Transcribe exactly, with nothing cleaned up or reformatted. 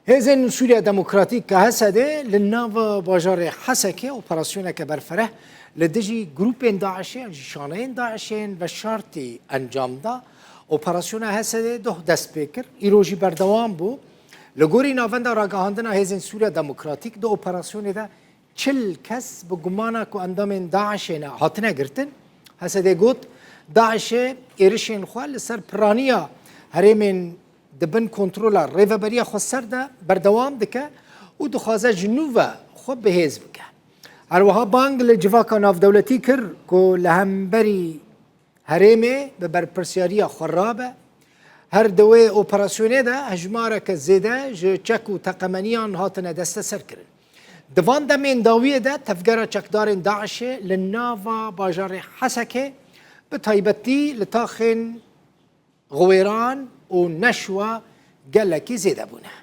Hêzên Sûriya Demokratîk, H S D, li nava bajarê Hesekê operasyoneke berfereh li dijî grûpên DAIŞê an jî şaneyên DAIŞê yên veşartî encam da. Operasyona H S D doh dest pê kir, îro jî berdewam bû. Li gorî navenda ragihandina Hêzên Sûriya Demokratîk, di operasyonê de çil kes bi gumana ku endamên DAIŞê ne hatine girtin. H S D got, DAIŞê êrişên xwe li ser piraniya herêmên di bin kontrola Rêveberiya Xweser de berdewam dike û dixwaze ji nû ve xwe bihêz bike. Her wiha bang li civaka navdewletî kir ku li hemberî herêmê bi berpirsiyariya xwe rabe. Her di wê operasyonê de hejmareke zêde ji çek û teqemeniyan hatine desteserkirin. Di van demên dawiyê de tevgera çekdarên DAIŞê li nava bajarê Hesekê, bi taybetî li taxên Xiwêran û Neşwa gelekî zêde bûne.